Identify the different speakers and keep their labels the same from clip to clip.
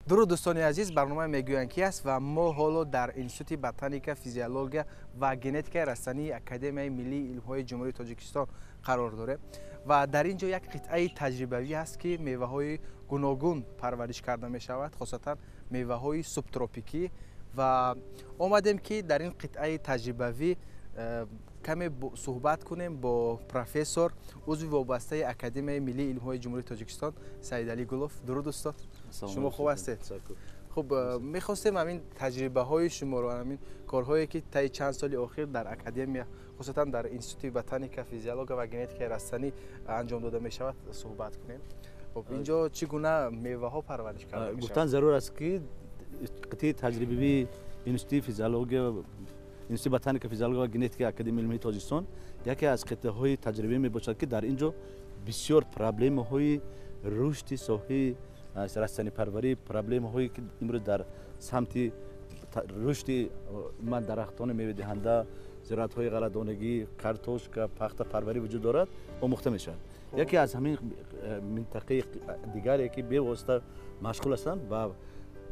Speaker 1: Дуруд, дӯстони азиз, барнома «Мегӯянд ки» аст ва мо ҳоло дар Институти ботаника, физиология ва генетикаи растании Академияи миллии илмҳои Ҷумҳурии Тоҷикистон қарор дорем ва дар ин ҷо як қитъаи таҷрибавӣ аст, ки меваҳои гуногун парвариш карда мешавад, хосатан меваҳои субтропикӣ. Ва омадем, ки дар ин қитъаи таҷрибавӣ каме суҳбат кунем бо профессор, узви вобастаи Академияи миллии илмҳои Ҷумҳурии Тоҷикистон Саидалӣ Гулов. Дуруд, устод, шумо хуб ҳастед? Хуб, мехостем ҳамин таҷрибаҳои шуморо, ҳамин корҳое, ки таи чанд соли охир дар академия, хусусан дар Институти ботаника, физиология ва генетикаи растанӣ анҷом дода мешавад, суҳбат кунем. Хуб, ин ҷо чӣ гуна меваҳо парвариш карда мешавад?
Speaker 2: Гуфтан зарур аст, ки қитъаи таҷрибавии Институти физиология, Институти ботаника, физиология ва генетикаи Академияи илмии Тоҷикистон яке аз қитъаҳои таҷрибавӣ мебошад, ки дар ин ҷо бисёр проблемаҳои рушди соҳаи растанипарварӣ, проблемаҳое, ки имрӯз дар самти рушди ман дарахтони мевадиҳанда, зироатҳои ғалладонагӣ, картошка, пахтапарварӣ вуҷуд дорад, омӯхта мешавад. Яке аз ҳамин минтақаи дигаре, ки бевосита машғул ҳастанд ба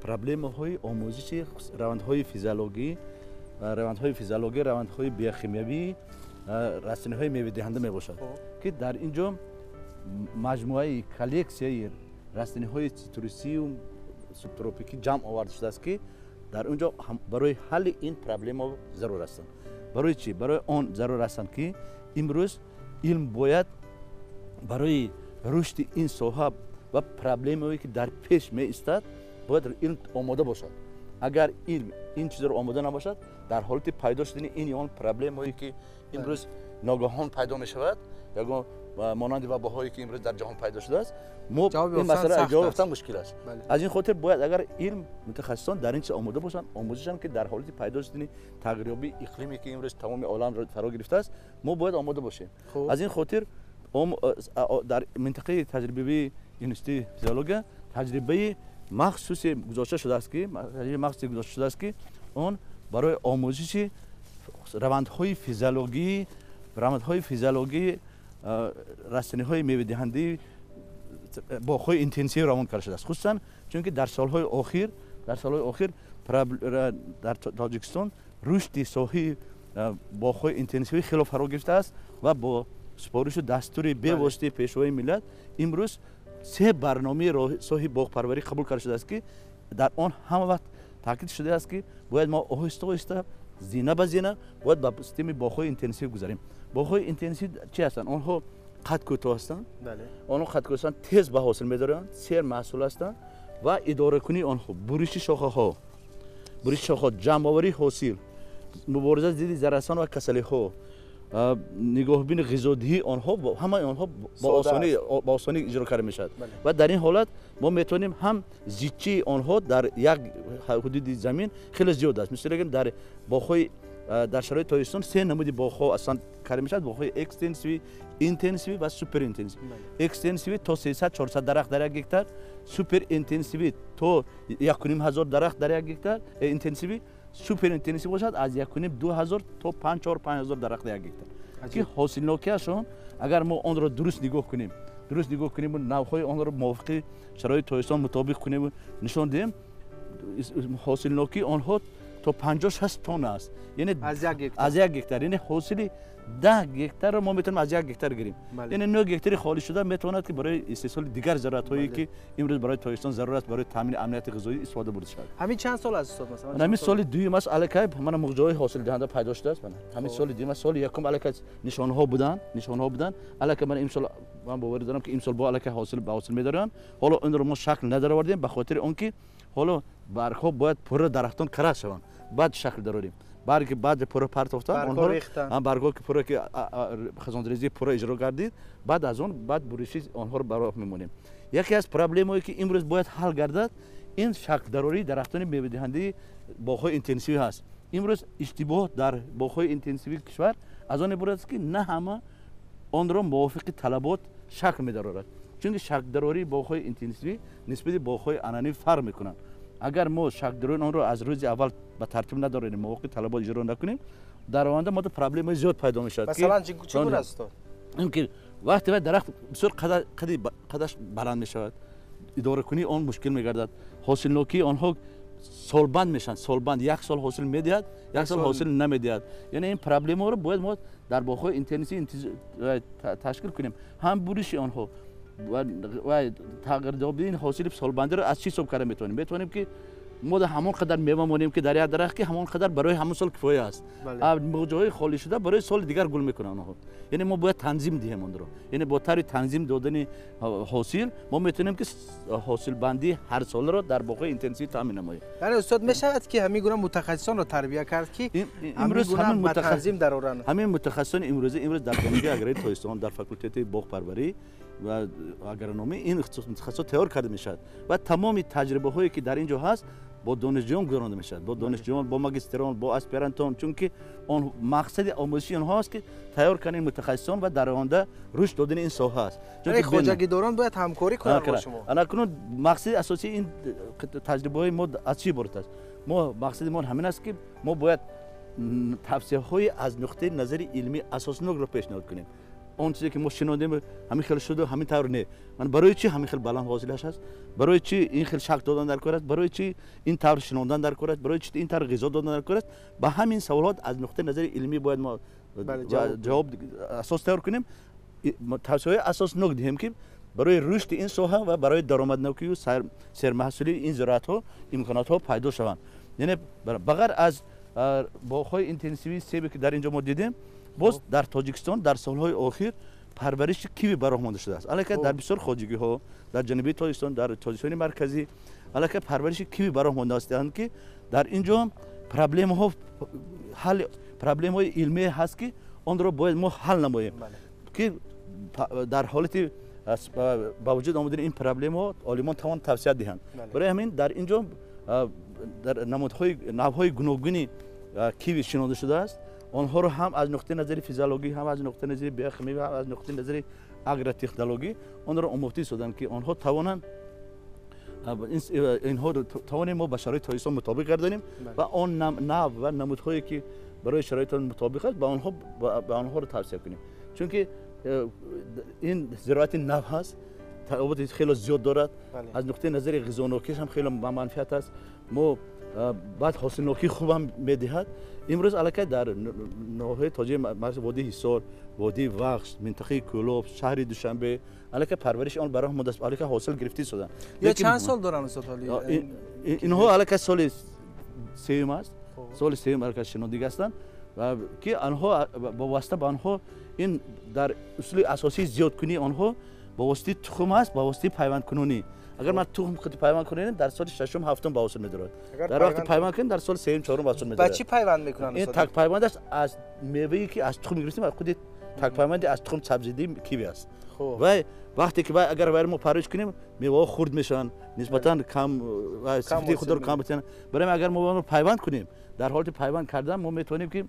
Speaker 2: проблемаҳои омӯзиши равандҳои физиологӣ, равандҳои биохимиявии растаниҳои мевадиҳанда мебошад, ки дар ин ҷо маҷмӯаи коллексияи растаниҳои цитрусию субтропикӣ ҷамъ оварда шудааст, ки дар он ҷо барои ҳалли ин проблема зарур ҳастанд. Барои чӣ? Барои он зарур ҳастанд, ки имрӯз илм бояд барои рушди ин соҳа ва проблемае, ки дар пеш меистад, бояд илм омода бошад. Агар илм ин чизро омода набошад, дар ҳолати пайдо шудани ин ё он проблемое, ки имрӯз ногаҳон пайдо мешавад, ягон монанди вабоҳое, ки имрӯз дар ҷаҳон пайдо шудааст, мо ин масъала ҷавоб ёфтан мушкил аст. Аз ин хотир бояд агар илм, мутахассисон дар ин чиз омода бошанд, омӯзишанд, ки дар ҳолати пайдо шудани тағйирёбии иқлиме, ки имрӯз тамоми оламро фаро гирифтааст, мо бояд омода бошем. Аз ин хотир дар минтақаи таҷрибавии Институти физиология таҷрибаи махсусе гузошта шудааст, ки таҷрибаи махсусе гузошта шудааст, ки он барои омӯзиши равандҳои физиологии растаниҳои мевадиҳандаи боғҳои интенсивӣ равон карда шудааст. Хусусан чунки дар солҳои охир дар Тоҷикистон рушди соҳаи боғҳои интенсивӣ хело фаро гирифтааст ва бо супоришу дастури бевоситаи Пешвои миллат имрӯз се барномаи соҳаи боғпарварӣ қабул карда шудааст, ки дар он ҳама вақт таъкид шудааст, ки бояд мо оҳиста оҳиста, зина ба зина бояд ба системаи боғҳои интенсивӣ гузарем. Боғҳои интенсивӣ чи ҳастанд? Онҳо қад кӯтоҳ ҳастанд, онҳо қад кӯтоҳ ҳастанд, тез ба ҳосил медоранд, сер маҳсул ҳастанд ва идоракунии онҳо, буриши шохаҳо, ҷамъоварии ҳосил, мубориза зидди зараррасон ва касалиҳо, нигоҳбини ғизодиҳии онҳо, ҳамаи онҳо ба осонӣ иҷро карда мешавад. Ва дар ин ҳолат мо метавонем ҳам зичии онҳо дар як ҳудуди замин хеле зиёд аст. Мисол гирем, дар боғҳои дар шароити Тоҷикистон се намуди боғҳо аслан карда мешавад: боғҳои экстенсивӣ, интенсивӣ ва суперинтенсивӣ. Экстенсивӣ то 300-400 дарахт дар як гектар, суперинтенсивӣ то 1500 дарахт дар як гектар интенсивӣ, суперинтенсивӣ бошад, аз 1500-2000 то 5-4-5 ҳазор дарахт дар як гектар, ки ҳосилнокиашон, агар мо онро дуруст нигоҳ кунему навъҳои онро мувофиқи шароити Тоҷикистон мутобиқ кунему нишон диҳем, ҳосилнокии онҳо то 50-60 тонна аст, яъне аз як гектар, яъне ҳосили 10 гектарро мо метавонем аз як гектар гирем. Яъне 9 гектари холӣ шуда метавонад, ки барои истеҳсоли дигар зироатҳое, ки имрӯз барои Тоҷикистон зарур аст, барои таъмини амнияти ғизоӣ истифода бурда шавад.
Speaker 1: Ҳамин чанд сол аст, устод, масалан?
Speaker 2: Ҳамин соли дуюм аст, аллакай мана муғҷаҳои ҳосилдиҳанда пайдо шудааст. Мана ҳамин соли дуюм аст. Соли якум аллакай нишонҳо буданд. Аллакай мана имсол ман боварӣ дорам, ки имсол бо аллакай ҳосил ба ҳосил медоранд. Ҳоло инро мо шакл надаровардем, ба хотири он ки ҳоло баргҳо бояд пурра дарахтон караз шаванд, баъд шакл дарорем. Барги баъд пурра партофтан онҳоро, баргҳо ки пурра, ки хазонрезии пурра иҷро гардид, баъд аз он баъд буриши онҳоро ба роҳ мемонем. Яке аз проблемое, ки имрӯз бояд ҳал гардад, ин шаклдарории дарахтони мевадиҳандаи боғҳои интенсивӣ ҳаст. Имрӯз иштибоҳ дар боғҳои интенсивии кишвар аз он иборат аст, ки на ҳама онро мувофиқи талабот шакл медарорад, чунки шаклдарории боғҳои интенсивӣ нисбати боғҳои анъанавӣ фарқ мекунанд. Агар мо шаклдарории онро аз рӯзи аввал ба тартиб надорем, мувофиқи талабот иҷро накунем, дар оянда мо проблемаи зиёд пайдо мешавад.
Speaker 1: Масалан, чӣ гуна аст, устод?
Speaker 2: Ин ки вақте вай дарахт бисёр қадаш баланд мешавад. Идоракунии он мушкил мегардад. Ҳосилнокии онҳо солбанд мешаванд. Солбанд, як сол ҳосил медиҳад, як сол ҳосил намедиҳад. Яъне ин проблемаро бояд мо дар боғҳои интенсивӣ ташкил кунем. Ҳам буриши онҳо ва тағйирёбии ҳосили солбандиро аз чӣ ҳисоб карда метавонем? Метавонем, ки мо ҳамон қадар мева монем, ки дар як дарахт, ки ҳамон қадар барои ҳамон сол кифоя аст. Ҷоҳои холӣ шуда барои соли дигар гул мекунанд онҳо. Яъне мо бояд танзим диҳем онро. Яъне бо тарзи танзим додани ҳосил мо метавонем, ки ҳосилбандии ҳарсоларо дар боғҳои интенсивӣ таъмин намоем.
Speaker 1: Яъне, устод, мешавад, ки ҳамин гуна мутахассисонро тарбия кард, ки
Speaker 2: имрӯз
Speaker 1: ба танзим дароранд?
Speaker 2: Ҳамин мутахассисони имрӯза, имрӯз дар Донишгоҳи аграрии Тоҷикистон, дар факултети боғпарварӣ ва агрономӣ ин мутахассисот тайёр карда мешавад ва тамоми таҷрибаҳое, ки дар ин ҷо ҳаст, бо донишҷӯён гузаронда мешавад, бо донишҷӯён, бо магистрон, бо аспирантон, чунки он мақсади омӯзиши онҳо аст, ки тайёр кардани мутахассисон ва дар оянда рушд додани ин соҳа аст.
Speaker 1: Хоҷагидорон бояд ҳамкорӣ кунанд бо шумо.
Speaker 2: Анакунун мақсади асосии ин таҷрибаҳои мо аз чӣ иборат аст? Мо мақсади мо ҳамин аст, ки мо бояд тавсияҳои аз нуқтаи назари илмӣ асоснокро пешниҳод кунем. Он чизе, ки мо шинондем, ҳамин хел шуду ҳамин тавр не. Ман барои чӣ ҳамин хел баланд ҳосилаш аст, барои чӣ ин хел шакл додан дар кор аст, барои чӣ ин тавр шинондан дар кор аст, барои чӣ ин тавр ғизо додан дар кор аст, ба ҳамин саволот аз нуқтаи назари илмӣ бояд мо ҷавоб асос тайёр кунем, тавсияҳои асоснок диҳем, ки барои рушди ин соҳа ва барои даромаднокию сермаҳсулии ин зироатҳо имконотҳо пайдо шаванд. Яъне ба ғайр аз боғҳои интенсивии себе, ки дар ин ҷо мо дидем, боз дар Тоҷикистон дар солҳои охир парвариши киви ба роҳ монда шудааст. Аллакай дар бисёр хоҷагиҳо дар ҷанубии Тоҷикистон, дар Тоҷикистони марказӣ аллакай парвариши киви ба роҳ мондаастанд, ки дар ин ҷо проблемаҳо ҳал, проблемаҳои илмие ҳаст, ки онро бояд мо ҳал намоем, ки дар ҳолати ба вуҷуд омадани ин проблемаҳо олимон тавон тавсия диҳанд. Барои ҳамин дар ин ҷо дар намудҳои навъҳои гуногуни киви шинонда шудааст. Онҳоро ҳам аз нуқтаи назари физиологӣ, ҳам аз нуқтаи назари биохимия, ҳам аз нуқтаи назари агротехнологӣ онро омӯхта истоданд, ки онҳо тавонанд, инҳо тавонем мо ба шароити Тоҷикистон мутобиқ гардонем ва он нав ва намудҳое, ки барои шароити мутобиқ аст, ба онҳоро тавсия кунем, чунки ин зироати нав ҳаст, талаботи хело зиёд дорад, аз нуқтаи назари ғизонокиш ҳам хело манфиат аст, мо баъд ҳосилнокии хубам медиҳад. Имрӯз аллакай дар ноҳияи тоҷии водии Ҳисор, водии Вахш, минтақаи Кӯлоб, шаҳри Душанбе аллакай парвариши он ба роҳ мондааст, аллакай ҳосил гирифта истоданд.
Speaker 1: Ё чанд сол доранд, устод?
Speaker 2: Инҳо аллакай соли сеюм аст, соли сеюм аллакай шинондагӣ ҳастанд, ки онҳо бо восита ба онҳо ин дар усули асосии зиёдкунии онҳо ба воситаи тухм аст, ба воситаи пайвандкунонӣ. Агар ман тухм худи пайванд кунем, дар соли шашум, ҳафтум ба ҳосил медорад. Дар вақти пайванд кунем, дар соли сеюм, чорум ба ҳосил медорад.
Speaker 1: Ба чӣ пайванд мекунанд?
Speaker 2: Ин так пайванд аст, аз мевае, ки аз тухм гирифтем, аз худи так пайванди аз тухм сабзидаи киви аст. Ва вақте ки агар вайро мо парвариш кунем, меваҳо хурд мешаванд, нисбатан кам сифати худро кам метиҳанд. Барои агар мо онро пайванд кунем, дар ҳолати пайванд кардан мо метавонем, ки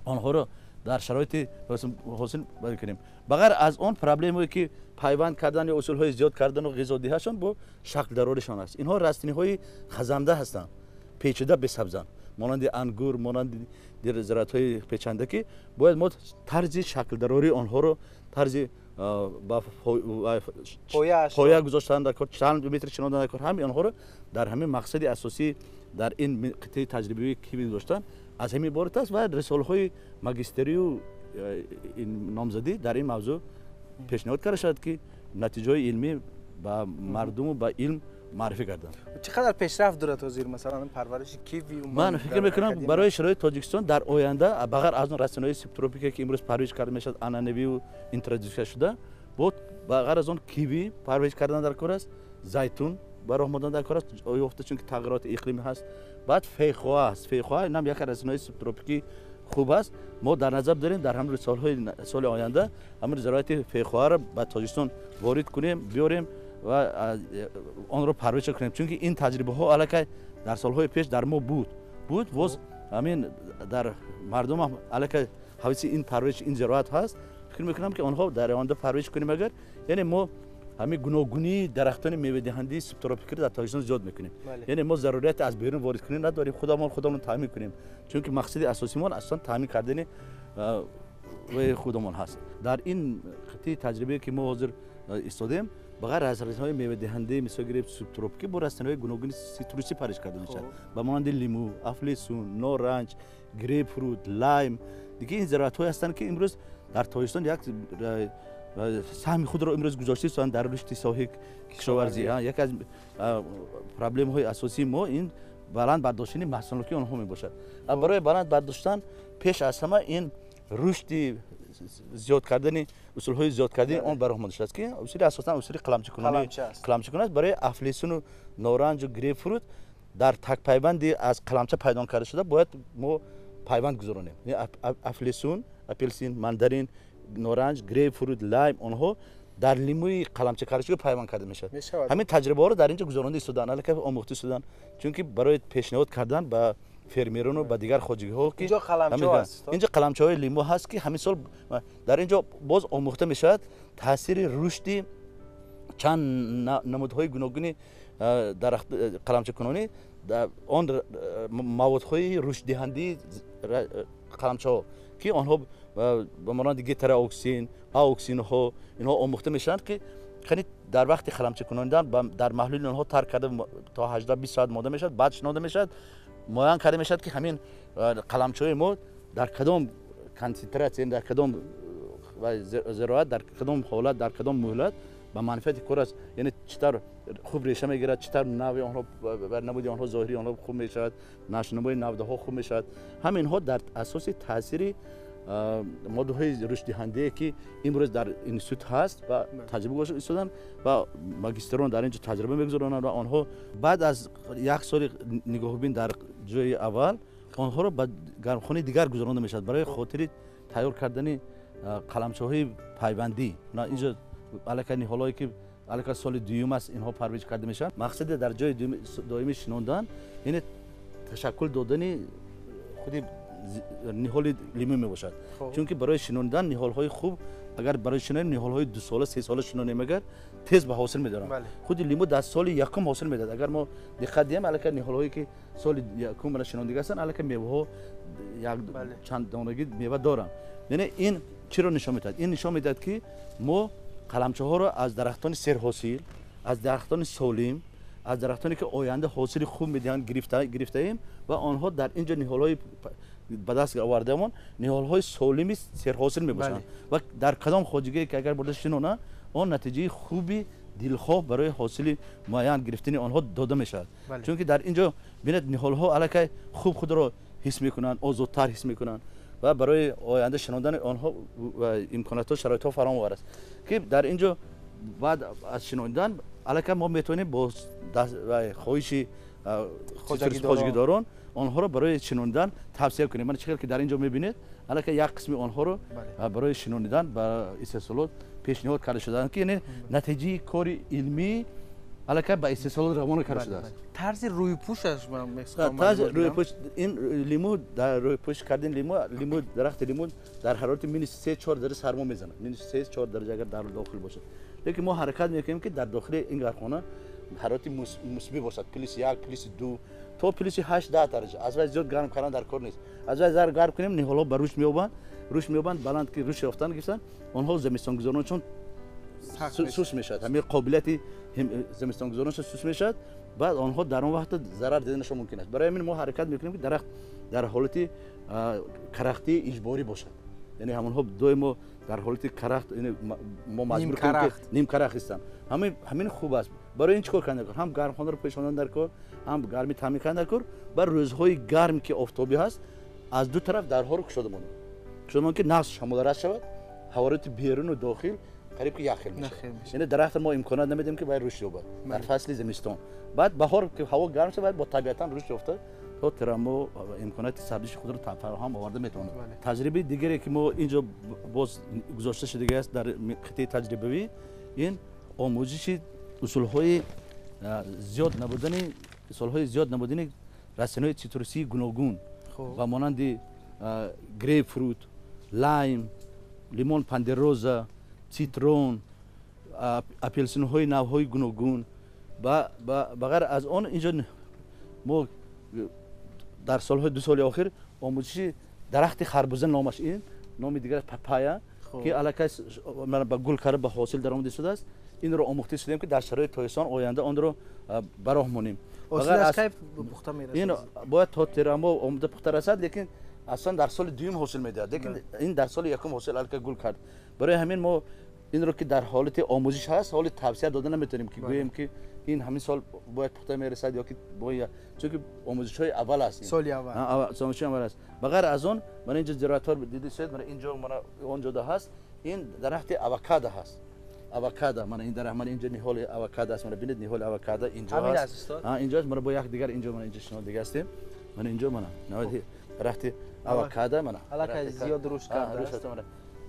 Speaker 2: онҳоро дар шароити ҳосил кунем. Ба ғайр аз он, проблемое, ки пайванд кардан ё усулҳои зиёд кардану ғизодиҳашон бо шаклдароришон аст. Инҳо растаниҳои хазанда ҳастанд, печида бесабзанд, монанди ангур, монанди зироатҳои печанда, ки бояд мо тарзи шаклдарории онҳоро, тарзи ба поя гузоштан дар кор, чанд метр шинондан дар кор, ҳами онҳоро дар ҳамин мақсади асосӣ дар ин қитъаи таҷрибавии киви гузоштан аз ҳамин иборат аст. Ва рисолаҳои магистерию номзадӣ дар ин мавзӯъ пешниҳод карда шавад, ки натиҷаҳои илмӣ ба мардуму ба илм муаррифӣ гарданд.
Speaker 1: Чӣ қадар пешрафт дорад ҳозир, масалан, парвариши киви?
Speaker 2: Ман фикр мекунам, барои шароити Тоҷикистон дар оянда, ба ғайр аз он растаниҳои субтропика, ки имрӯз парвариш карда мешавад, анъанавию интродуксия шуда, бо ба ғайр аз он киви парвариш кардан дар кор аст, зайтун ба роҳ мондан дар кор аст ёфта, чунки тағйироти иқлимӣ ҳаст. Баъд фейхоа аст. Фейхоа инам яке аз растаниҳои субтропикӣ хуб аст. Мо дар назар дорем, дар ҳамин солҳои соли оянда ҳамин зироати фейхоаро ба Тоҷикистон ворид кунем, биёрем ва онро парвариш кунем, чунки ин таҷрибаҳо аллакай дар солҳои пеш дар мо буд, боз ҳамин дар мардум ҳам аллакай ҳаваси ин парвариши ин зироат ҳаст. Фикр мекунам, ки онҳо дар оянда парвариш кунем агар, яъне мо ҳамин гуногунии дарахтони мевадиҳандаи субтропикиро дар Тоҷикистон зиёд мекунем. Яъне мо зарурияти аз берун ворид кунем надорем, худамон таъмин кунем, чунки мақсади асосимон аслан таъмин кардани худамон ҳаст. Дар ин қитъаи таҷрибае, ки мо ҳозир истодем. ба ғайр аз растаниҳои мевадиҳандаи мисол гирифт субтропикӣ бо растаниҳои гуногуни ситрусӣ парвариш карда мешавад, ба монанди лимӯ, афлесун, норанҷ, грейпфрут, лайм. Дига ин зироатҳое ҳастанд, ки имрӯз дар Тоҷикистон як саҳми худро имрӯз гузошта истоданд дар рушди соҳаи кишоварзӣ. Яке аз проблемаҳои асосии мо ин баланд бардоштани маҳсулоти онҳо мебошад. Барои баланд бардоштан пеш аз ҳама ин рушди зиёд кардани усулҳои зиёд кардани он ба роҳ монда шудааст, ки усули асосан усули қаламчакунӣ аст. Барои афлесуну норанҷу грейпфрут дар такпайванди аз қаламча пайдо карда шуда бояд мо пайванд гузаронем. Афлесун, апелсин, мандарин, норанҷ, грейпфрут, лайм онҳо дар лимӯи қаламча карда шуда пайванд карда мешавад. Ҳамин таҷрибаҳоро дар инҷо гузаронда истоданд, аллакай омӯхта истоданд, чунки барои пешниҳод кардан ба фермерону ба дигар хоҷагиҳо, ки инҷо қаламчаҳои лимӯ ҳаст, ки ҳамин сол дар инҷо боз омӯхта мешавад таъсири рушди чанд намудҳои гуногуни дарахт қаламчакунонӣ он маводҳои рушддиҳандаи қаламчаҳо, ки онҳо ба монанди гетерооксин, аоксинҳо инҳо омӯхта мешаванд, ки хеле дар вақти қаламчакунондан дар маҳлули онҳо тар карда то 18-20 соат монда мешавад, баъд шинонда мешавад, муайян карда мешавад, ки ҳамин қаламчаҳои мо дар кадом консентратсия, дар кадом зироат, дар кадом ҳолат, дар кадом муҳлат ба манфиати кор аст, яъне чӣ тавр хуб реша мегирад, чӣ тавр нави онҳо, намуди онҳо, зоҳирии онҳо хуб мешавад, нашнумои навдаҳо хуб мешавад. Ҳаминҳо дар асоси таъсири моддаҳои рушддиҳандае, ки имрӯз дар институт ҳаст ва таҷриба гузошта истоданд ва магистрон дар инҷо таҷриба мегузаронанд ва онҳо баъд аз як соли нигоҳубин дар ҷои аввал онҳоро ба гармхонаи дигар гузаронда мешавад барои хотири тайёр кардани қаламчаҳои пайвандӣ. Инҷо аллакай ниҳолҳое, ки аллакай соли дуюм аст, инҳо парвариш карда мешаванд. Мақсади дар ҷои доимӣ шинондан яъне ташаккул додани худи ниҳоли лимӯ мебошад, чунки барои шинондан ниҳолҳои хуб, агар барои шинонем ниҳолҳои дусола, сесола шинонем, агар тез ба ҳосил медоранд. Худи лимӯ дар соли якум ҳосил медиҳад. Агар мо диққат диҳем, аллакай ниҳолҳое, ки соли якум шинондига ҳастанд, аллакай меваҳо як чанд донагӣ мева доранд. Яъне ин чиро нишон медиҳад? Ин нишон медиҳад, ки мо қаламчаҳоро аз дарахтони серҳосил, аз дарахтони солим, аз дарахтоне, ки оянда ҳосили хуб медиҳанд, гирифтаем ва онҳо дар инҷо ниҳолҳои ба даст овардаамон ниҳолҳои солими серҳосил мебошанд ва дар кадом хоҷагие, ки агар бурда шинонанд, он натиҷаи хуби дилхоҳ барои ҳосили муайян гирифтани онҳо дода мешавад. Чунки дар инҷо бинед, ниҳолҳо аллакай хуб худро ҳис мекунанд, озодтар ҳис мекунанд ва барои оянда шинондани онҳо имкониятҳо, шароитҳо фароҳам овард, ки дар инҷо баъд аз шинондан аллакай мо метавонем бо хоҳиши хоҷагидорон онҳоро барои шинондан тавсия кунем. Мана чӣ хел ки дар инҷо мебинед, аллакай як қисми онҳоро барои шинонидан ба истеҳсолот пешниҳод карда шудаанд, ки яъне натиҷаи кори илмӣ аллакай ба истеҳсолот равона карда шудааст.
Speaker 1: Тарзи рӯйпӯшаш ман мехоҳам.
Speaker 2: Тарзи рӯйпӯш ин лимӯ дар рӯйпӯш кардани лимӯ, лимӯ дарахти лимӯ дар ҳарорати -3-4 дараҷа сармо мезанад, -3-4 дараҷа агар дар дохил бошад. Лекин мо ҳаракат мекунем, ки дар дохили ин гармхона ҳарорати мусбӣ бошад, +1, +2 то +8-10 дараҷа. Аз вай зиёд гарм кардан дар кор нест. Аз вай зар гарм кунем, ниҳолҳо ба рушд меёбанд, рушд меёбанд, баланд ки рушд ёфтан гирифтанд, онҳо зимистонгузаронашон сус мешавад. Ҳамин қобилияти зимистонгузаронашон сус мешавад, баъд онҳо дар он вақт зарар диданашон мумкин аст. Барои ҳамин мо ҳаракат мекунем, ки дарахт дар ҳолати карахтии иҷборӣ бошад. Яъне ҳамонҳо доимо дар ҳолати карахт, мо маҷбур кунем, ки нимкарахт ҳастанд. Ҳамин хуб аст. Барои ин чӣ кор кардан дар кор? Ҳам гармхонаро пешондан дар кор, ҳам гармӣ таъмин кардан дар кор. Ба рӯзҳои гарм, ки офтобӣ ҳаст, аз ду тараф дарҳоро кушода монем, кушода монем, ки нағз шамолрас шавад, ҳарорати беруну дохил қариб ки як хел мешавад. Яъне дарахтро мо имконият намедиҳем, ки вай рушд ёбад дар фасли зимистон. Баъд баҳор, ки ҳаво гарм шавад, бо табиатан рушд ёфта то тирамо имконияти сабзиши худро фароҳам оварда метавонад. Таҷрибаи дигаре, ки мо инҷо боз гузошта шудагӣ аст дар қитъаи таҷрибавӣ, ин омӯзиши усулҳои зиёд набудани усулҳои зиёд набудани растаниҳои цитрусии гуногун ба монанди грейпфрут, лайм, лимон пандероза, цитрон, апелсинҳои навъҳои гуногун. Ба ғайр аз он инҷо мо дар солҳои ду соли охир омӯзиши дарахти харбуза, номаш ин номи дигар папая, ки аллакай ба гул карда ба ҳосил даромада истодааст. инро омӯхта шудем ки дар шароити Тоҷикистон оянда онро ба роҳ монем. Ин бояд то тирамоҳ омода пухта расад, лекин аслан дар соли дуюм ҳосил медиҳад, лекин ин дар соли якум ҳосил аллакай гул кард. Барои ҳамин мо инро ки дар ҳолати омӯзиш ҳаст, ҳоли тавсия дода наметавонем ки гӯем ки ин ҳамин сол бояд пухта мерасад ё ки бояд, чунки омӯзишҳои аввал аст,
Speaker 1: соли аввал
Speaker 2: омӯзишҳои аввал аст. Ба ғайр аз он мана инҷо зироатҳо дидед, мана инҷо мана он ҷода ҳаст, ин дарахти авокадо ҳаст. Авокадо, мана ин дарахт, мана инҷо ниҳоли авокадо аст, мана бинед ниҳоли авокадо инҷо ҳаст. Инҷо аст, мана бо як дигар инҷо мана инҷо шино дига ҳастем. Мана инҷо мана дарахти авокадо мана
Speaker 1: аллакай зиёд рушд кардааст.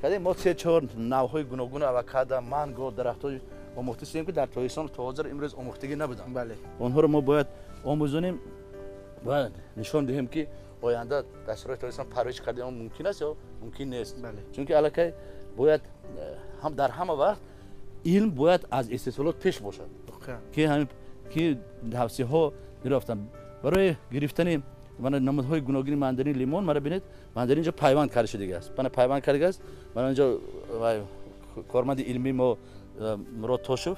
Speaker 2: Кадем мо се-чор навъҳои гуногуни авокадо, манго, дарахтҳои омӯхта шудем ки дар Тоҷикистон то ҳозир имрӯз омӯхтагӣ набуданд. Онҳоро мо бояд омӯзонем ва нишон диҳем ки оянда дар шароити Тоҷикистон парвариш кардани он мумкин аст ё мумкин нест. Чунки аллакай бояд ҳам дар ҳама вақт илм бояд аз истеҳсолот пеш бошад, ки тавсияҳо мерафтанд барои гирифтани мана намудҳои гуногуни мандарин, лимон. Мана бинед, мандарин инҷо пайванд карда шудагӣ аст, мана пайванд карда аст. Мана инҷо корманди илмии мо Мурод Тошев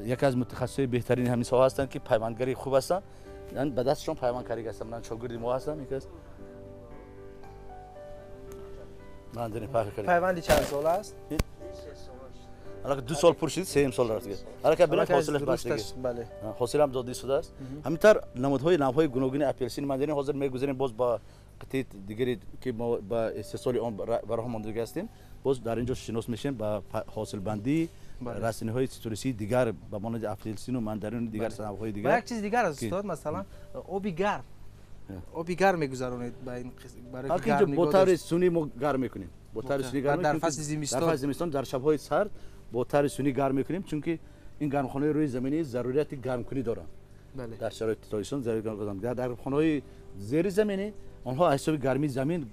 Speaker 2: яке аз мутахассисони беҳтарини ҳамин соҳа ҳастанд ки пайвандгари хуб ҳастанд, ба дастшон пайванд карда ҳастанд. Мана шогирди мо ҳастанд, яке аз мандарин пайванд карда.
Speaker 1: Пайванди чанд сола аст?
Speaker 2: Аллакай 2 сол пур шуд, 3 сол рафт. Аллакай бинед ҳосилаш баст. Ҳосил ҳам дода шудааст. Ҳамин тавр намудҳои навъҳои гуногуни апелсин, мандарин ҳозир мегузарем боз ба қитъаи дигаре ки мо ба истеҳсоли он ба роҳ мондагӣ ҳастем. Боз дар инҷо шинос мешавем ба ҳосилбандии растаниҳои цитрусии дигар ба монанди апелсину мандарину дигар навъҳои дигар.
Speaker 1: Як чиз дигар аст устод, масалан оби гарм. Оби гарм мегузаронед ба ин барои гарм.
Speaker 2: Бо таври сунъӣ мо гарм мекунем. Бо таври сунъӣ гарм
Speaker 1: дар фасли зимистон.
Speaker 2: Дар фасли зимистон дар шабҳои сард бо таври сунъӣ гарм мекунем, чунки ин гармхонаҳои рӯи заминӣ зарурияти гармкунӣ доранд. Дар шароити Тоҷикистон зарурияти гармкунӣ доранд. Дар гармхонаҳои зеризаминӣ онҳо аз ҳисоби гармии замин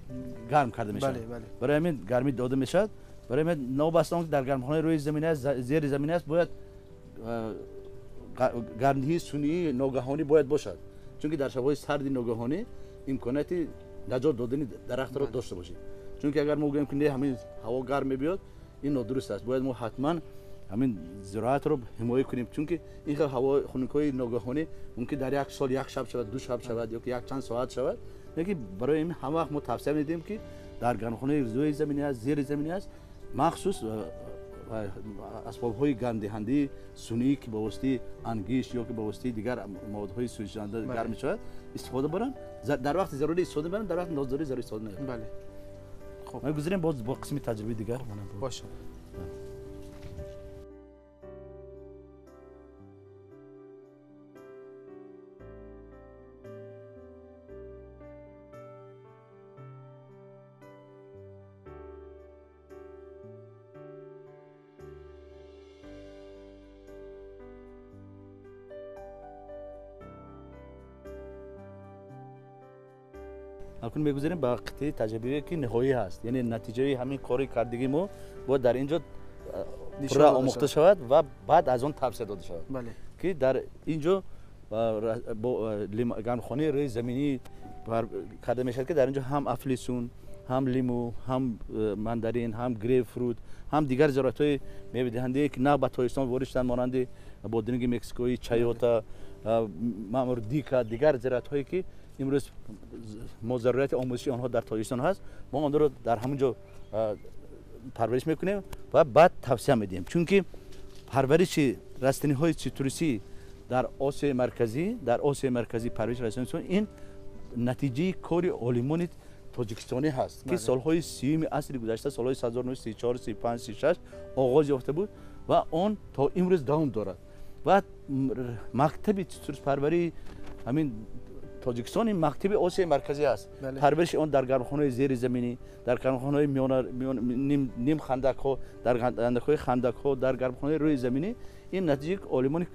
Speaker 2: гарм карда мешаванд. Барои ҳамин гармӣ дода мешавад. Барои ҳамин новобаста он ки дар гармхонаи рӯи заминӣ аст, зери заминӣ аст, бояд гармдиҳии сунъии ногаҳонӣ бояд бошад, чунки дар шабҳои сарди ногаҳонӣ имконияти наҷот додани дарахтро дошта бошед. Чунки агар мо гӯем ки не, ҳамин ҳаво гарм мебиёд, ин нодуруст аст. Бояд мо ҳатман ҳамин зироатро ҳимоя кунем, чунки ин хел ҳаво хунукҳои ногаҳонӣ мумкин дар як сол як шаб шавад, 2 шаб шавад ё ки як чанд соат шавад. Лекин барои ин ҳама вақт мо тавсия медиҳем ки дар гармхонаи рӯи заминӣ аст, зери заминӣ аст, махсус асбобҳои гармдиҳандаи сунъӣ ки ба воситаи ангишт ё ки ба воситаи дигар маводҳои сӯзишанда гарм мешавад истифода баранд. Дар вақти зарурӣ истифода баранд, дар вақти нозарурӣ зарур истифода набаранд.
Speaker 1: Хуб,
Speaker 2: мегузарем боз бо қисми таҷрибаи дигар.
Speaker 1: Бошад.
Speaker 2: Акнун мегузарем ба қитъаи таҷрибавие ки ниҳоӣ ҳаст, яъне натиҷаи ҳамин кори кардагии мо бояд дар инҷо пурра омӯхта шавад ва баъд аз он тавсия дода шавад, ки дар инҷо бо гармхонаи рӯи заминӣ карда мешавад ки дар инҷо ҳам афлесун, ҳам лиму, ҳам мандарин, ҳам грейпфрут, ҳам дигар зироатҳои мевадиҳандае ки нав ба Тоҷикистон ворид шуданд, монанди бодиринги мексикоӣ, чайота, мамурдика, дигар зироатҳое ки имрӯз мо зарурияти омӯзиши онҳо дар Тоҷикистон ҳаст, мо онҳоро дар ҳамон ҷо парвариш мекунем ва баъд тавсия медиҳем. Чунки парвариши растаниҳои цитрусӣ дар Осиёи Марказӣ, дар Осиёи Марказӣ парвариши растаниҳои ин натиҷаи кори олимони тоҷикистонӣ ҳаст ки солҳои 30-уми асри гузашта, солҳои 1934, 35, 36 оғоз ёфта буд ва он то имрӯз давом дорад. Ва мактаби цитруспарварии ҳамин Тоҷикистон ин мактаби Осиёи Марказӣ аст. Парвариши он дар гармхонаҳои зеризаминӣ, дар гармхонаҳои нимхандакҳо, дар хандакҳои хандакҳо, дар гармхонаҳои рӯи заминӣ ин натиҷаи олимони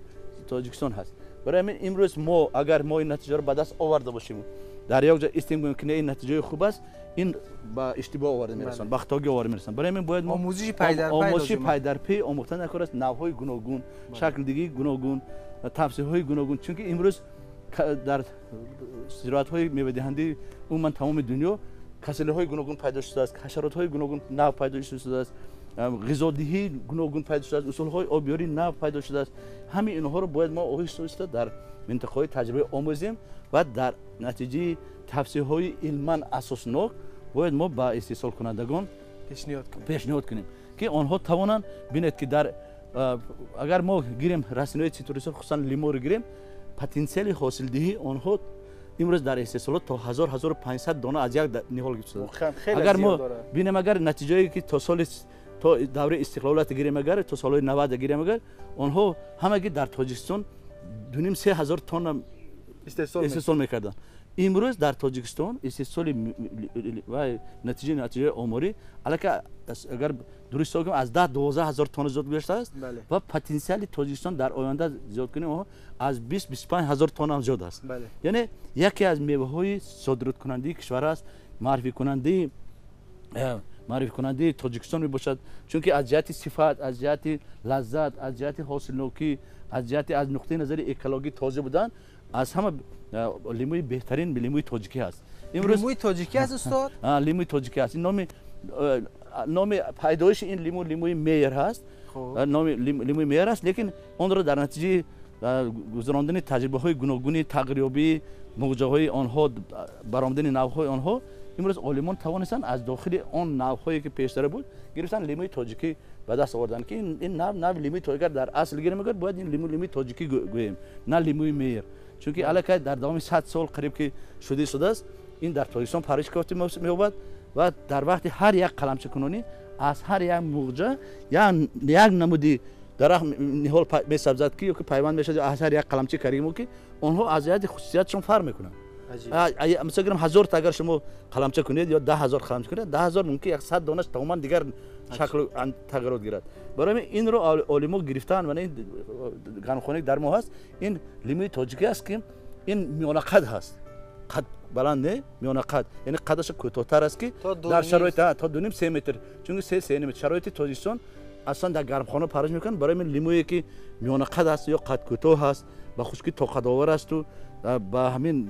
Speaker 2: Тоҷикистон ҳаст. Барои ҳамин имрӯз мо агар мо ин натиҷаро ба даст оварда бошем, дар як ҷо истем гӯем ки не, ин натиҷаи хуб аст, ин ба иштибоҳ оварда мерасонад, ба хатогӣ оварда мерасонад. Барои ҳамин бояд мо омӯзиши пайдарпай омӯхта накор аст, навъҳои гуногун, шаклдигии гуногун, тавсияҳои гуногун, чунки имрӯз дар зироатҳои мевадиҳандаи умуман тамоми дунё касалиҳои гуногун пайдо шудааст, ҳашаротҳои гуногун нав пайдо шудааст. ғизодиҳии гуногун пайдо шудааст, усулҳои обёрии нав пайдо шудааст. Ҳамин инҳоро бояд мо оҳиста оҳиста дар минтақаҳои таҷрибавӣ омӯзем ва дар натиҷаи тавсияҳои илман асоснок бояд мо ба истеҳсолкунандагон пешниҳод кунем, ки онҳо тавонанд бинед, ки дар агар мо гирем растаниҳои цитрусиро, хусусан лиморо гирем, потенсиали ҳосилдиҳии онҳо имрӯз дар истеҳсолот то 1000-1500 дона аз як ниҳол гирифта шудааст. Агар мо бинем, агар натиҷае ки то соли то давраи истиқлолият гирем, агар то солҳои 90 гирем, агар онҳо ҳамагӣ дар Тоҷикистон 2,5-3 ҳазор тонна истеҳсол мекарданд. Имрӯз дар Тоҷикистон истеҳсоли ва натиҷаи оморӣ аллакай агар дуруст ҳисоб кунем аз 10-12 ҳазор тонна зиёд гузаштааст ва потенсиали Тоҷикистон дар оянда зиёд кунем аз 20-25 ҳазор тонна ҳам зиёд аст. Яъне яке аз меваҳои содироткунандаи кишвар аст, маърификунандаи Тоҷикистон мебошад, чунки аз ҷиҳати сифат, аз ҷиҳати лаззат, аз ҷиҳати ҳосилнокӣ, аз ҷиҳати аз нуқтаи назари экологӣ тоза будан аз ҳама лимӯи беҳтарин лимӯи тоҷикӣ ҳаст.
Speaker 1: Лимӯи тоҷикӣ аст, устод?
Speaker 2: Лимӯи тоҷикӣ аст. Ин номи пайдоиши ин лимӯ лимӯи Мейер ҳаст, номи лимӯи Мейер аст, лекин онро дар натиҷаи гузарондани таҷрибаҳои гуногуни тағйирёбии муғҷаҳои онҳо, баромадани навъҳои онҳо, имрӯз олимон тавонистанд аз дохили он навъҳое ки пештара буд гирифтан лимӯи тоҷикӣ ба даст оварданд, ки ин навъ лимӯи тоҷикӣ дар асл гирем, агар бояд ин лимӯи тоҷикӣ гӯем, на лимӯи Мейер, чунки аллакай дар давоми 100 сол қариб ки шуда истодааст, ин дар Тоҷикистон парвариш кофта меёбад ва дар вақти ҳар як қаламчакунонӣ аз ҳар як муғҷа як намуди дарахт ниҳол месабзад, ки ёки пайванд мешавад аз ҳар як қаламча каримо, ки онҳо аз ҷиҳати хусусиятшон фарқ мекунанд. Мисол гирем, 1000 та агар шумо қаламча кунед ё 10 000 қаламча кунед, 10 000 мумкин 100 донаш тамоман дигар шаклу тағйирот гирад. Барои ҳамин инро олимо гирифтаанд ва ин гармхонае дар мо ҳаст, ин лимӯи тоҷикӣ аст, ки ин миёнақад ҳаст, қад баланд не, миёнақад, яъне қадаша кӯтоҳтар аст, ки дар шароит то 2,5-3 метр, чунки 3-3,5 шароити Тоҷикистон аслан дар гармхона парвариш мекунанд. Барои ҳамин лимӯе ки миёнақад аст ё қадкӯтоҳ ҳаст, ба хушкӣ тоқатовар асту ба ҳамин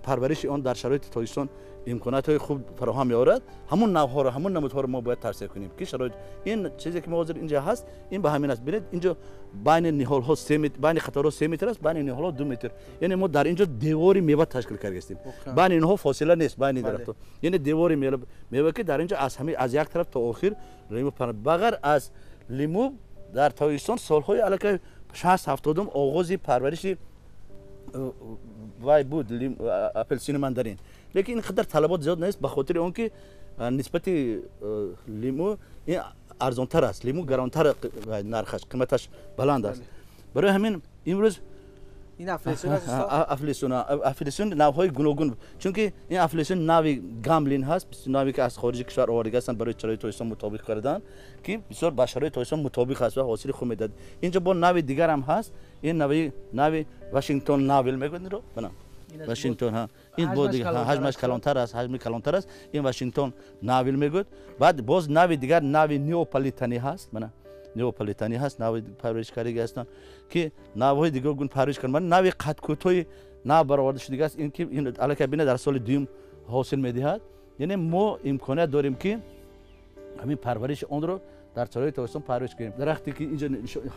Speaker 2: парвариши он дар шароити Тоҷикистон имкониятҳои хуб фароҳам меорад, ҳамун навъҳоро, ҳамун намудҳоро мо бояд тавсия кунем, ки шароит ин чизе ки мо ҳозир инҷа ҳаст, ин ба ҳамин аст. Бинед, инҷо байни ниҳолҳо 3 метр, байни қаторҳо 3 метр аст, байни ниҳолҳо 2 метр, яъне мо дар инҷо девори мева ташкил кардастем, байни инҳо фосила нест, байни дарахтҳо, яъне девори мева, ки дар инҷо аз ҳамин аз як тараф то охир лимӯ. Ба ғайр аз лимӯ дар Тоҷикистон солҳои аллакай 60-70-ум оғози парвариши вай буд апелсину мандарин, лекин ин қадар талабот зиёд нест, ба хотири он ки нисбати лимӯ ин арзонтар аст, лимӯ гаронтар, нархаш, қиматаш баланд аст. Барои ҳамин имрӯз афлесун навъҳои гуногун, чунки ин афлесун нави Гамлин ҳаст, наве ки аз хориҷи кишвар оварда ҳастанд, барои шароити Тоҷикистон мутобиқ кардан, ки бисёр ба шароити Тоҷикистон мутобиқ аст ва ҳосили хуб медиҳад. Инҷо бо нави дигар ҳам ҳаст, ин нави Вашингтон Навил мегӯяд инро, Вашингтон, ин бо ҳаҷмаш калонтар аст, ҳаҷми калонтар аст, ин Вашингтон Навил мегӯяд. Баъд боз нави дигар, нави Неополитанӣ ҳаст, мана Неополитанӣ ҳаст, нави парваришкардагӣ ҳастанд, ки навҳои дигар парвариш карданд. Нави қадкӯтоҳи нав бароварда шудагӣ аст, ин ки аллакай бина дар соли дуюм ҳосил медиҳад. Яъне мо имконият дорем, ки ҳамин парвариши онро дар шароити Тоҷикистон парвариш кунем. Дарахте ки инҷо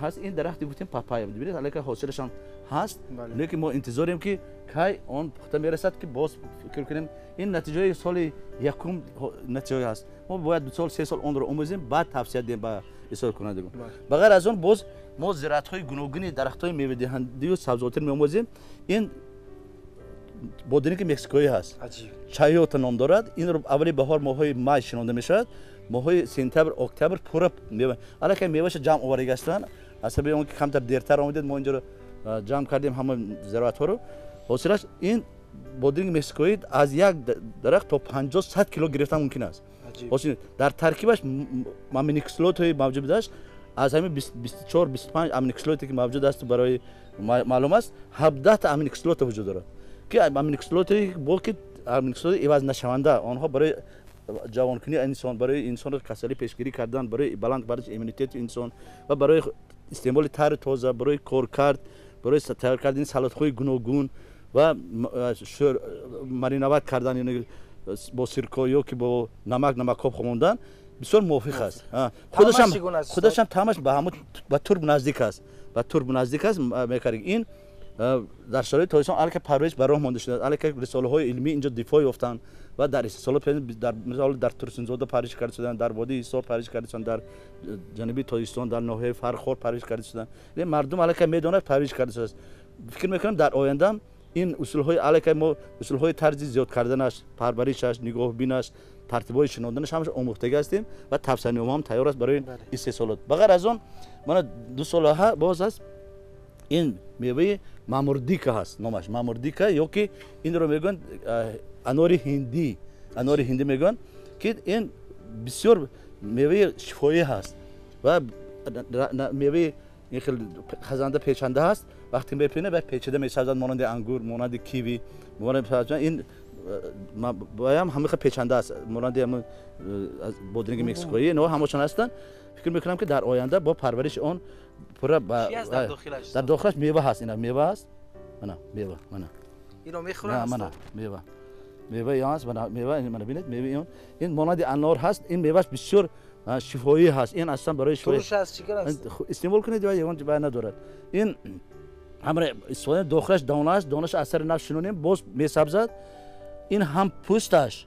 Speaker 2: ҳаст, ин дарахте гуфтем папайя, бибинед, аллакай ҳосилашам ҳаст, лекин мо интизорем, ки кай он пухта мерасад, ки боз фикр кунем. Ин натиҷаи соли якум натиҷаи ҳаст, мо бояд 2 сол, 3 сол онро омӯзем, баъд тавсия диҳем ба истеҳсолкунандагон. Ба ғайр аз он боз мо зираатҳои гуногуни дарахтҳои мевадиҳандаю сабзавотиро меомӯзем. Ин бодиринги мексикоӣ ҳаст, чайота ном дорад. Инро аввали баҳор, моҳҳои май шинонда мешавад, моҳҳои сентябр, октябр пурра мева, аллакай меваша ҷамъ оварда ҳастанд. Аз сабаби он ки камтар дертар омадед, мо инҷоро ҷамъ кардем ҳама зироатҳоро. Ҳосилаш ин бодиринги мексикоӣ аз як дарахт то 50-100 кило гирифтан мумкин аст. Дар таркибаш аминокислотаҳои мавҷуд будааст, аз ҳамин 24-25 аминокислоте ки мавҷуд аст, барои маълум аст, 17та аминокислота вуҷуд дорад, ки аминокислотаи бо ки аминокислотаи ивазнашаванда, онҳо барои ҷавонкунии инсон, барои инсонро касалӣ пешгирӣ кардан, барои баланд бардошти иммунитети инсон ва барои истеъмоли тару тоза, барои коркард, барои тайёр кардани салатҳои гуногун ва мариновать кардан бо сирко ё ки бо намак, намакоб хомондан. бисёр мувофиқ аст. Худашам таъмаш ба ҳамон ба турб наздик аст, ба турб наздик аст. Мекард ин дар шароити Тоҷикистон аллакай парвариш ба роҳ монда шудааст, аллакай рисолаҳои илмӣ инҷо дифоъ ёфтанд ва дар истеҳсолот дар мисол дар Турсунзода парвариш карда шуданд, дар водии Ҳисор парвариш карда шуданд, дар ҷануби Тоҷикистон дар ноҳияи Фархор парвариш карда шуданд. Мардум аллакай медонад, парвариш карда шудааст. Фикр мекунам дар оянда ин усулҳои аллакай мо усулҳои тарзи зиёд карданаш, парваришаш, нигоҳбинаш, тартибҳои шинонданаш ҳамааш омӯхтагӣ ҳастем ва тавсиянома ҳам тайёр аст барои истеҳсолот. Ба ғайр аз он мана 2 солаҳа боз аст ин меваи мамурдика ҳаст, номаш мамурдика ё ки инро мегӯянд анори ҳиндӣ, анори ҳиндӣ мегӯянд, ки ин бисёр меваи шифоӣ ҳаст ва меваи ин хел хазанда печанда ҳаст. Вақте мепинад ба печида месабзад, монанди ангур, монанди киви, ин баям ҳамин хел печанда аст, монанди ҳамин бодиринги мексикоӣ, инҳо ҳамашон ҳастанд. Фикр мекунам ки дар оянда бо парвариши он пурра дар дохилаш мева ҳаст. Ина мева ҳаст, мана мева, мана
Speaker 1: инро мехӯранд,
Speaker 2: мана мева, мева ин ҳаст, мана мева, мана бинед мева ин, ин монанди анор ҳаст. Ин меваш бисёр шифоӣ ҳаст. Ин аслан барои
Speaker 1: шифоӣ аст, чӣ кор аст?
Speaker 2: Истеъмол кунед ва ягон бай надорад. Ин ҳамра истифода дохилаш дона аст, донаш аз сари нав шинонем, боз месабзад. Ин ҳам пӯсташ,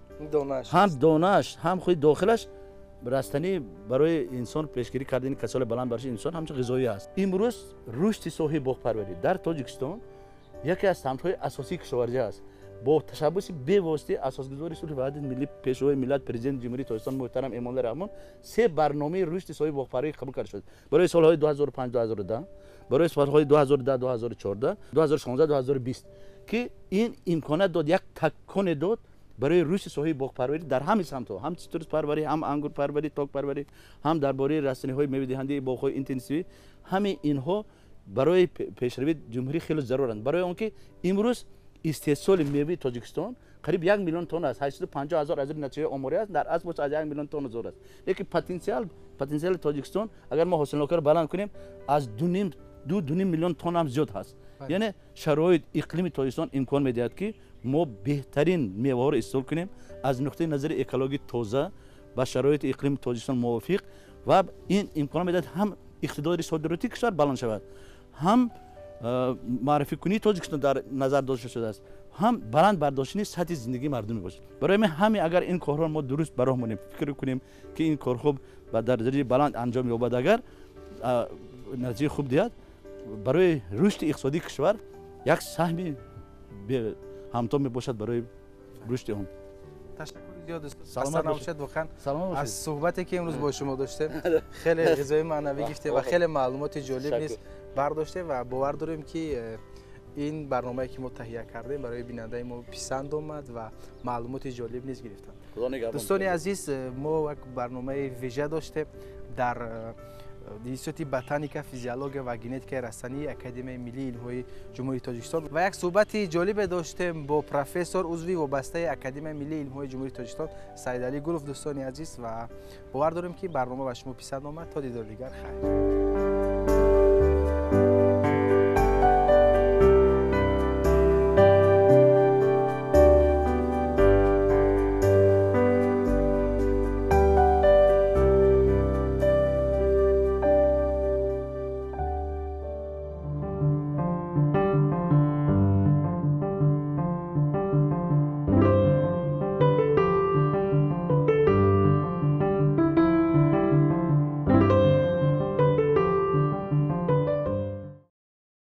Speaker 2: ҳам донаш, ҳам худи дохилаш растанӣ барои инсон пешгирӣ кардани касали баланд бариши инсон ҳамчун ғизоӣ аст. Имрӯз рушди соҳаи боғпарварӣ дар Тоҷикистон яке аз самтҳои асосии кишоварзӣ аст. Бо ташаббуси бевоситаи асосгузори сулҳу ваҳдати миллӣ, пешвои миллат, президенти Ҷумҳурии Тоҷикистон муҳтарам Эмомалӣ Раҳмон 3 барномаи рушди соҳаи боғпарварӣ қабул карда шуд. Барои солҳои 2005-2010, барои солҳои 2010-2014, 2016-2020, ки ин имконият дод, як таконе дод барои рушди соҳаи боғпарварӣ дар ҳамин самтҳо, ҳам цитруспарварӣ, ҳам ангурпарварӣ, токпарварӣ, ҳам дар бораи растаниҳои мевадиҳандаи боғҳои интенсивӣ. Ҳамин инҳо барои пешравии ҷумҳурӣ хеле заруранд. Барои он ки имрӯз истеҳсоли меваи Тоҷикистон қариб 1 миллион тонна аст, 850 ҳазор аз натиҷаи оморӣ аст, дар асл аз 1 миллион тонна зиёд аст. Лекин потенсиали Тоҷикистон агар мо ҳосилнокиро баланд кунем аз 2,5 миллион тонна ҳам зиёд ҳаст. Яъне шароит иқлими Тоҷикистон имкон медиҳад ки мо беҳтарин меваҳоро истеҳсол кунем аз нуқтаи назари экологӣ тоза, ба шароити иқлими Тоҷикистон мувофиқ, ва ин имкон медиҳад ҳам иқтидори содиротии кишвар баланд шавад, ҳам маърификунии Тоҷикистон дар назар дошта шудааст, ҳам баланд бардоштани сатҳи зиндагии мардум мебошад. Барои ҳамин агар ин корҳоро мо дуруст ба роҳ монем, фикр кунем ки ин корҳо ба дараҷаи баланд анҷом ёбад, агар натиҷаи хуб диҳад, барои рушди иқтисодии кишвар як саҳми ҳамто мебошад барои рушди он.
Speaker 1: Ташаккури зиёд устод. Хаста набошед. Воқеан аз суҳбате ки имрӯз бо шумо доштем хеле ғизои маънавӣ гирифтем ва хеле маълумоти ҷолиб низ бардоштем ва бовар дорем ки ин барномае ки мо таҳия кардем барои бинандаи мо писанд омад ва маълумоти ҷолиб низ гирифтанд. Дӯстони азиз, мо як барномаи вижа доштем дар Институти ботаника, физиология ва генетикаи растании Академияи миллии илмҳои Ҷумҳурии Тоҷикистон ва як суҳбати ҷолибе доштем бо профессор, узви вобастаи Академияи миллии илмҳои Ҷумҳурии Тоҷикистон Саидалӣ Гулов. Дӯстони азиз, ва бовар дорем ки барнома ба шумо писанд омад. То дидори дигар, хайр.